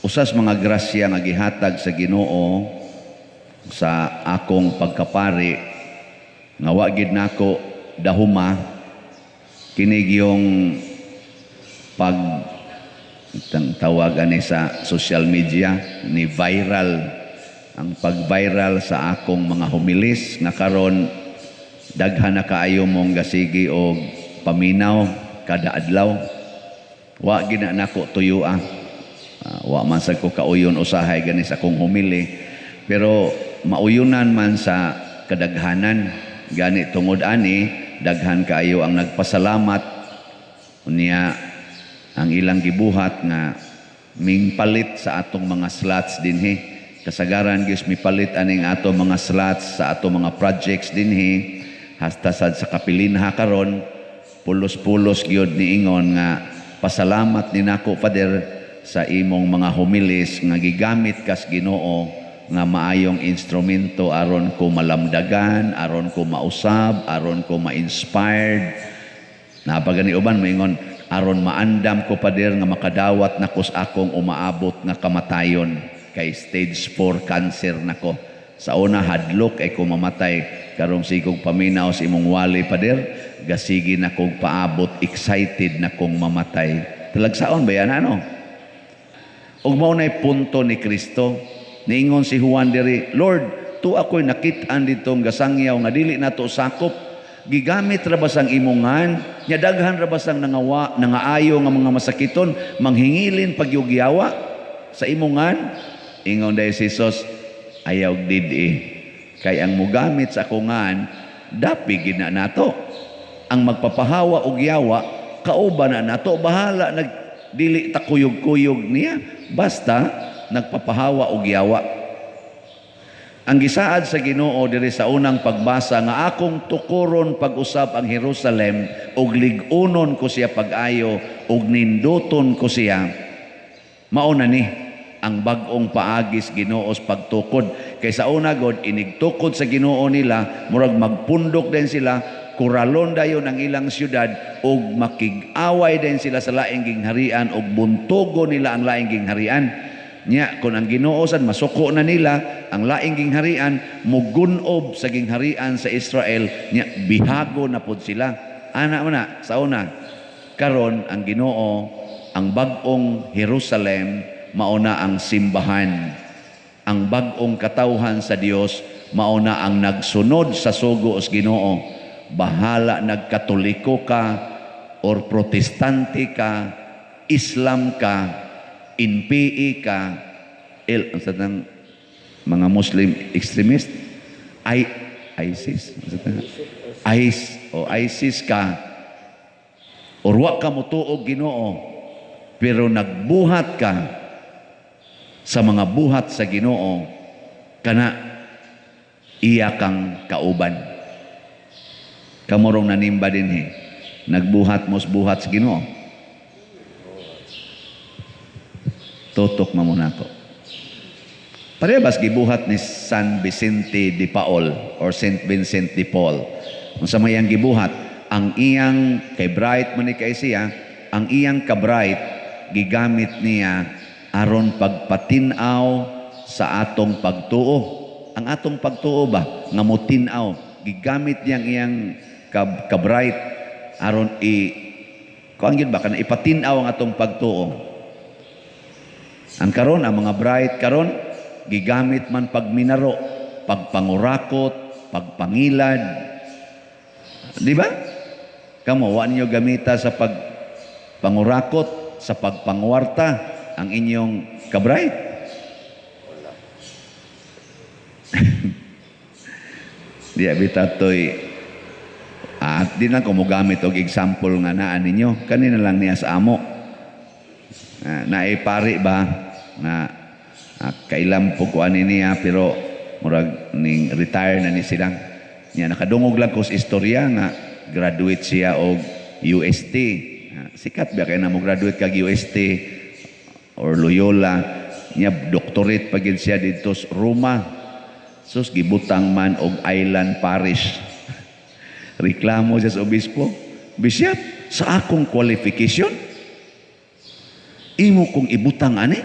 Usas mga grasya nga gihatag sa Ginoo sa akong pagkapari nga wa gid nako dahuma kini yung pag tawag ani sa social media ni viral, ang pag-viral sa akong mga homilies nga karon daghan na kaayo mong gasigi og paminaw kada adlaw. Wa gid na nako tuyoa. Wa man sad ko kauyon usahay gani sa akong homily, pero mauyunan man sa kadaghanan. Gani tungod ani, daghan kaayo ang nagpasalamat. Unya ang ilang gibuhat nga mingpalit sa atong mga slots dinhi. Kasagaran gyud mipalit aning atong mga slots sa atong mga projects dinhi, hasta sad sa kapilinha karon pulos-pulos gyud niingon nga pasalamat ni nako, Father, sa imong mga homilies nga gigamit kas Ginoo nga maayong instrumento aron ko malamdagan, aron ko mausab, aron ko ma-inspired. Napagani uban moingon, aron maandam ko, Pader, nga makadawat na ko sa akong umaabot nga kamatayon kay stage 4 cancer nako. Sa una hadlok ay ko mamatay, karong sigog paminaw sa imong wali, Pader, gasigi na kong paabot, excited na kong mamatay. Talagsaon ba yan ano? Ug mao na'y punto ni Kristo. Niingon si Juan diri, "Lord, tu ako'y nakit-an ditong gasangyaw nga dili nato sakop. Gigamit ra ba sang imong ngan? Nya daghan ra ba sang nangawa, nangaayo nga mga masakiton, manghingilin pagyugyawa sa imong ngan?" Ingon dahil si Jesus, "Ayaw did-i. Kay ang mugamit sa akong ngan, dapi gid na nato. Ang magpapahawa og yawa, kauban na nato, bahala nag dili ta kuyog-kuyog niya. Basta nagpapahawa og yawa." Ang gisaad sa Ginoo diri sa unang pagbasa nga akong tukuron pag-usab ang Jerusalem ug lig-unon ko siya pag-ayo ug ninduton ko siya. Mao na ni ang bag-ong paagis Ginoo sa pagtukod. Kay sa una god, inigtukod sa Ginoo nila, murag magpundok din sila, kuralon dayon ang ilang syudad ug makig-away din sila sa laing gingharian ug buntugo nila ang laing gingharian. Nya kung ang Ginoo sad masuko na nila ang laing gingharian, mugunob sa gingharian sa Israel, nya bihago na pod sila. Ana mo na sa una. Karon ang Ginoo, ang bag-ong Jerusalem mao na ang simbahan. Ang bag-ong katawhan sa Dios mao na ang nagsunod sa sugo sa Ginoo. Bahala nagkatoliko ka or Protestante ka, Islam ka, NPA ka, el, ang sa nang mga Muslim extremist, I, ISIS, ang sa nang- IS, o ISIS ka, or wa ka motuo Ginoo, pero nagbuhat ka sa mga buhat sa Ginoo, kana iya kang kauban. Kamurong nanimba dinhi, nagbuhat mos buhat sa Ginoo. Tutok mo muna ko. Parehas gibuhat ni San Vicente de Paul or Saint Vincent de Paul. Unsa may iyang gibuhat? Ang iyang kay bright man ni kay siya, ang iyang ka-bright gigamit niya aron pagpatin-aw sa atong pagtuo. Ang atong pagtuo ba nga motin-aw, gigamit niya ang iyang ka-bright aron i kuan gyud ba kana ipatin-aw ang atong pagtuo. Ang karon, ang mga bright karon gigamit man pagminaro, pagpangurakot, pagpangilad. Di ba? Kamo wa ninyo gamita sa pagpangurakot, sa pagpangwarta ang inyong ka-bright. Di abi tatoy at di lang ko mogamit og example nga naa ninyo. Kanina lang niya sa amo. Naipari ba nga kailan po ko ani niya, pero murag ning retire na ni sila. Niya nakadungog lang ko sa istorya nga graduate siya og UST. Sikat ba kay na mo graduate kag UST or Loyola? Niya doctorate pa gid siya didto sa Roma. Sus, gibutang man og island parish. Reklamo siya sa obispo. "Bishop, sa akong qualification, imo kong ibutang ani?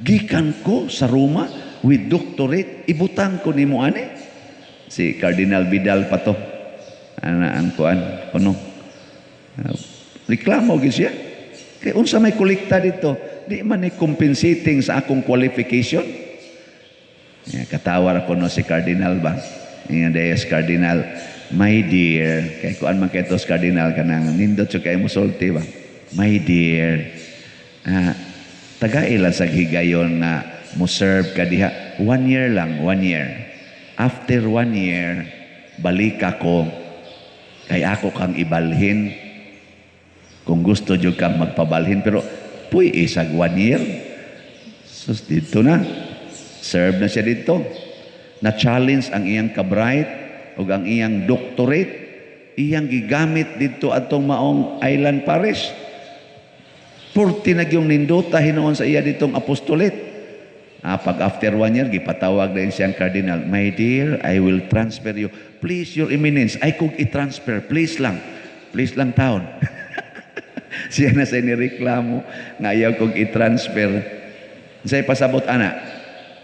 Gikan ko sa Roma with doctorate, ibutang ko nimo ani. Si Cardinal Vidal pa to. Ana ang kuan kuno. Reklamo gyud siya. Kay unsa may kolekta dito? Di man ni compensating sa akong qualification. Yeah, katawar ako no si Cardinal ba? Ingon dayon Cardinal, "My dear," kay kuan man kay to Cardinal, kanang nindot so kay musulti ba? "My dear, tagai lang sa higayon nga mo serve ka diha. One year lang, one year. After one year, balik ako kay ako kang ibalhin kung gusto jud kang magpabalhin." Pero puy isag one year. Sus, dito na. Serve na siya dito. Na-challenge ang iyang kabright o ang iyang doctorate. Iyang gigamit dito atong maong island parish. Purti na yung nindota hinuon sa iya ditong apostolate. Pag after one year, gipatawag din siyang cardinal. "My dear, I will transfer you." "Please, Your Eminence, ay kung i-transfer, please lang. Please lang taon." Siya na sa nireklamo nga ayaw kong i-transfer. Say pasabot ana,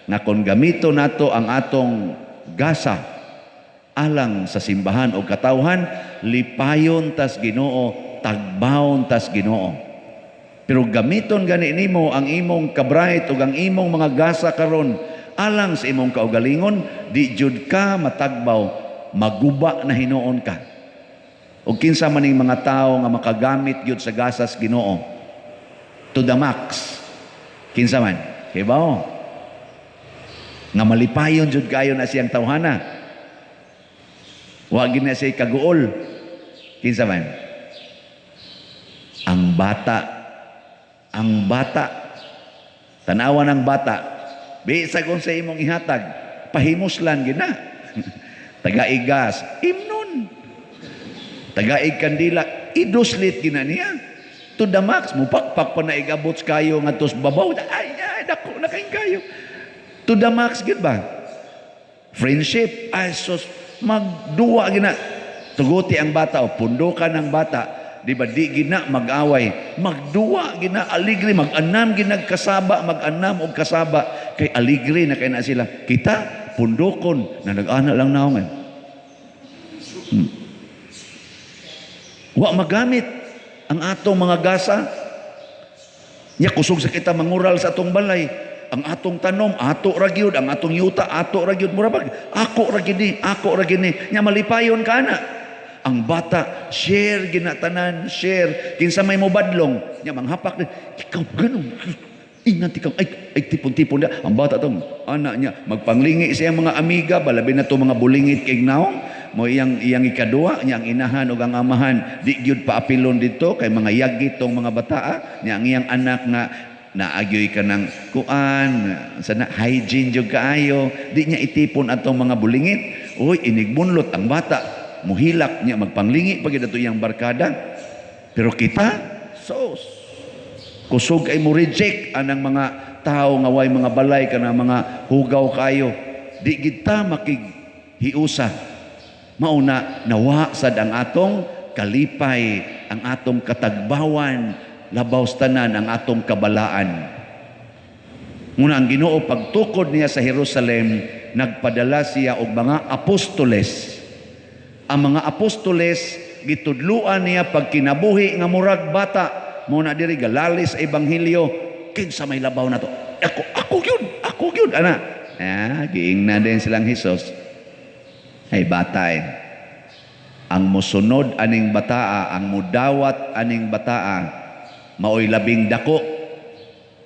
nga kung gamito nato ang atong gasa alang sa simbahan o katawhan, lipayon tas Ginoo, tagbawon tas Ginoo. Pero gamiton gani nimo ang imong kabright ug ang imong mga gasa karon alang sa imong kaugalingon, di jud ka matagbaw, maguba na hinuon ka. Ug kinsa man ning mga tawo nga makagamit gyud sa gasas Ginoo to the max? Kinsa man? Kibaw? Nga malipayon jud kayo na siyang tawhana. Wa gid na siya kaguol. Kinsa man? Ang bata, ang bata. Tanawan ang bata. Bisag sa imong ihatag, pahimuslan gina. Tagaig gas, imnon. Tagaig kandila, iduslit gina niya. To the max, mupakpak pa na igabot kayo nga tos babaw. Ay, ay, dako na kayong kayo. To the max, gid ba? Friendship, ay sus, magduwa gina. Tuguti ang bata o pundukan ang bata. Di ba? Di gina mag-away. Magduwa gina, aligre, mag-anam gina kasaba, mag-anam og kasaba. Kay aligre na kay na sila. Kita, pundukon, na nag-ana lang naong eh. Wa magamit ang atong mga gasa. Nya kusog sa kita mangural sa atong balay. Ang atong tanom, ato ra gyud, ang atong yuta, ato ra gyud. Mura bag, ako ra gyud ni, ako ra gyud ni. Nya malipayon ka na. Ang bata, share ginatanan, share. Kinsa may mobadlong, nya manghapak din. Ikaw ganun. Ingat ikaw, ay, ay tipon-tipon na. Ang bata tong anak niya, magpanglingi siya mga amiga, balabi na to mga bulingit kay naong. Mo iyang iyang ikaduha, niya ang inahan ug ang amahan, di gyud paapilon dito kay mga yagi tong mga bataa, niya ang iyang anak nga naagyoy ka ng kuan, sana hygiene jud kaayo, di niya itipon atong mga bulingit. Uy, inigbunlot ang bata, muhilak niya magpanglingi pag ato iyang barkada. Pero kita, sos, kusog ay mo reject anang mga tao nga way mga balay kana mga hugaw kayo. Di kita makighiusa. Mauna nawa sad ang atong kalipay, ang atong katagbawan, labaw sa tanan ang atong kabalaan. Muna ang Ginoo pagtukod niya sa Jerusalem, nagpadala siya og mga apostoles. Ang mga apostoles gitudluan niya pagkinabuhi nga murag bata. Muna diri galalis sa ebanghelyo, kinsa may labaw na to? Ako, ako gyud, ako gyud ana. Giingna din silang Hesus. Ay bata eh. Ang musunod aning bataa, ang mudawat aning bataa, maoy labing dako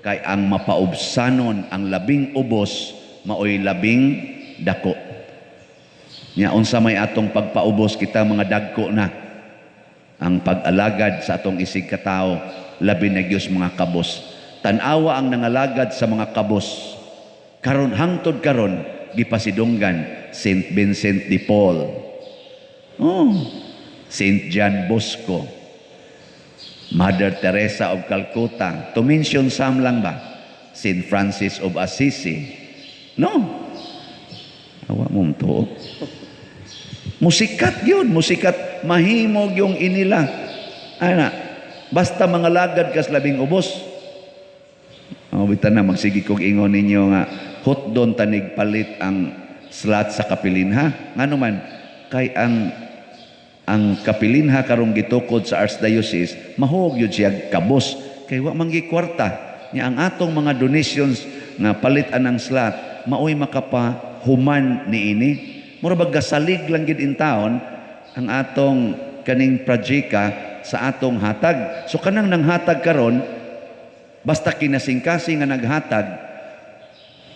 kay ang mapaubsanon ang labing ubos maoy labing dako. Nya unsa may atong pagpaubos kita mga dagko na? Ang pag-alagad sa atong isig katao, labi na gyud mga kabos. Tan-awa ang nangalagad sa mga kabos. Karon hangtod karon gipasidunggan Saint Vincent de Paul. Oh, Saint John Bosco. Mother Teresa of Calcutta. To mention some lang ba? Saint Francis of Assisi. No. Awa mo to. Musikat yun. Musikat. Mahimog yung inila. Ana, basta mga lagad kas labing ubos. Ang bitan na magsige kog ingon ninyo nga hotdon tanig palit ang slot sa kapilinha. Ngano man kay ang kapilinha karong gitukod sa Archdiocese, mahog yun siya kabos kay wa man kwarta nya. Ang atong mga donations nga palit anang slot maoy makapahuman niini. Mura bag gasalig lang gid in taon ang atong kaning projeka sa atong hatag. So kanang nanghatag karon, basta kinasingkasing nga naghatag,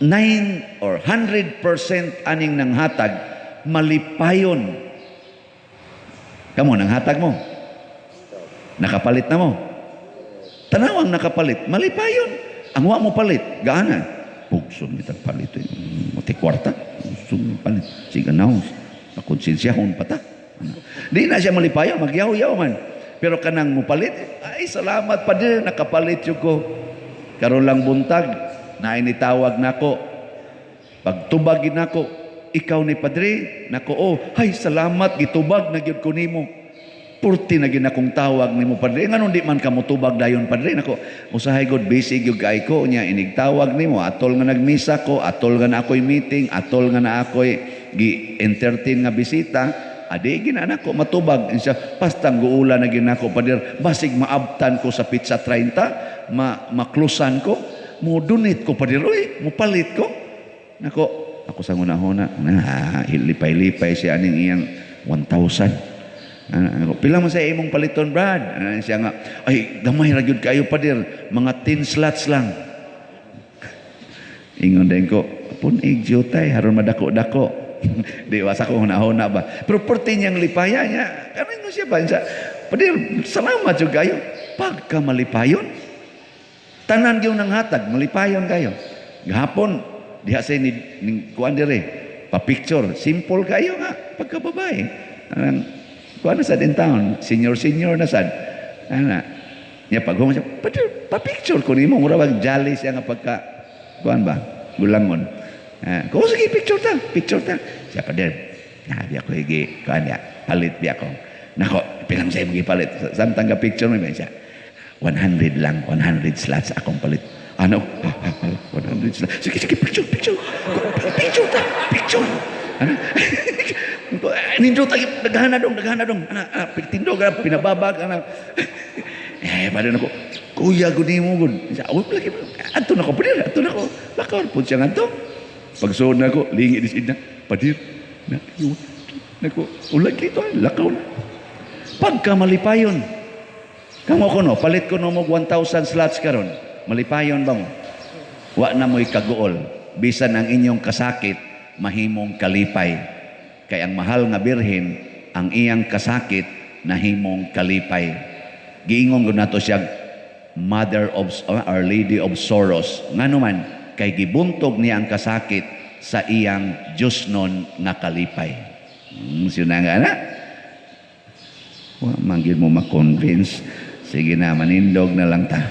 9 or 100% aning nanghatag malipayon. Kamo, nanghatag mo, nakapalit na mo? Tanawang nakapalit, malipayon. Ang wa mo palit, gaana pugson bitag palit eh. Mati kwarta pugson palit, sige na, pakonsensyahon pa ta. Di na siya malipayon, magyaw-yaw man. Pero kanang mupalit, "Ay, salamat pa din, nakapalit yun ko." Karon lang buntag na initawag nako, pagtubag gid nako, "Ikaw ni Padre?" Nako, "Oh, hay salamat, gitubag na gyud ko nimo. Purti na gyud akong tawag nimo, Padre. Nganong di man ka motubag dayon, Padre?" Nako, "Usahay gud, busy gyud kay ko nya inigtawag nimo atol nga nagmisa ko, atol nga na ako'y meeting, atol nga na ako'y gi-entertain nga bisita, adi gina nako matubag." Siya, "Pastang guula na gyud nako, Pader, basig maabtan ko sa petsa 30, maklusan ko, mo donate ko, Pader, uy, mo palit ko." Nako, ako sa hunahuna na lipay-lipay siya aning iyang 1,000. Ano, ako, "Pila man sa imong paliton, Brad?" Ano, siya nga, "Ay, gamay ra gyud kayo, Pader, mga 10 slots lang." Ingon din ko, "Pun ig jutay, haron madako-dako." Di ba sa ko hunahuna ba? Pero perti niyang lipaya niya, karon mo siya ba? Siya, "Pader, salamat jud kayo." Pagka malipayon, tanan gyud nang hatag, malipayon kayo. Gahapon, diha sa ni kuan dire, pa-picture, simple kayo nga, pagkababae. Anang, kuan na sad in town, senior senior na sad. Ana, niya pag siya, "Pader, pa-picture ko nimo," mura bag jolly siya nga pagka, kuan ba, gulangon. Ah, ko sige, picture ta, picture ta. Siya, "Pader, nabi ako higi, kuan ya, palit bi ako." Nako, "Pilang sa imong gipalit?" Samtang ga picture mo siya, "100 lang, 100 slots akong palit." Ano? 100 slots. "Sige, sige, picture, picture. Picture ta, picture." Ano? Nindot ay daghana dong, daghana dong. Ana, ana, tindog ana, pinababag ana. Eh, paano nako? "Kuya gud nimo gud." Siya, "Oh, lagi adto na ko, Pader, adto na ko." Lakaw pud siya ngadto. Pagsuod na ko, lingi di siya, "Pader, na, nako, ulag dito, lakaw na." Pagka malipayon. Kamo ko no, palit ko no mo 1,000 slots karon. Malipayon ba mo? Wa na mo'y kaguol. Bisan ang inyong kasakit, mahimong kalipay. Kay ang mahal nga birhen, ang iyang kasakit, nahimong kalipay. Giingon gud nato siya Mother of Our Lady of Sorrows. Ngano man, kay gibuntog niya ang kasakit sa iyang Diyosnon nga kalipay. Siya nga na. Wa man gyud mo ma-convince. Sige na, manindog na lang ta.